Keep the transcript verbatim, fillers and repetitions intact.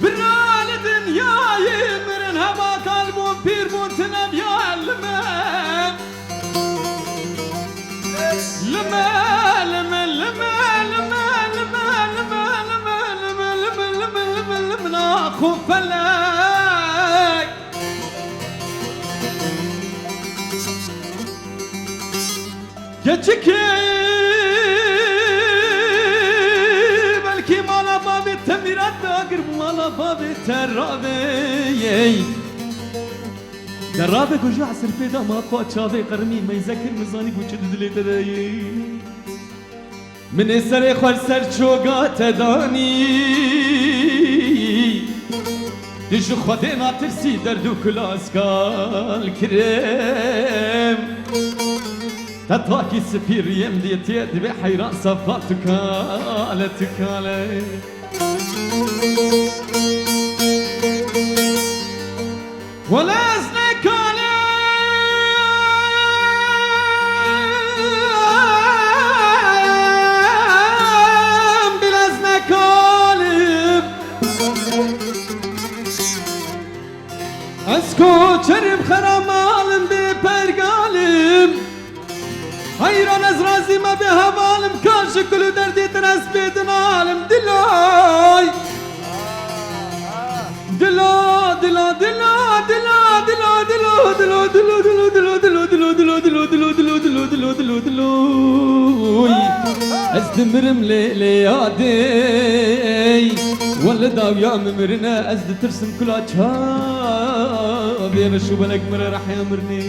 Bira li dinyayê mirin hema kal bûn pîr bûn tine viya li me. Li me, li me, li me, li me, li me, li me, li me, li me, li me, li me, li me, li me, li me, naxo felek. Keçikê belkî mala bavê te mîrat dagir, mala bavê te ravê. De ravê ku ji esir pê de ma xwe çavê qirmî meyze kir, min zanî ku çi di dilê te de ye. Min ê serê xwe li ser çoga te danî. Tu ji Xwedê natirsî, derd û kula ez kal kirim. Te takî spî riyê min dîtiye, divê heyran sefqat tu kale, tu kale. Wele ez nekalim, bile ez nekalim. Ez koçerim, xeramal im, bêpergal im. Heyran ez razî me bê heval im, ka ji kul û derdê din ez pê dinalim. Dilay. Dilo, dilo, dilo. Ez dimirim lê, lê yadê. Wele dawiya min mirine, ez ditirsim kula çavê min, şûbelek min re rehiya mirinê.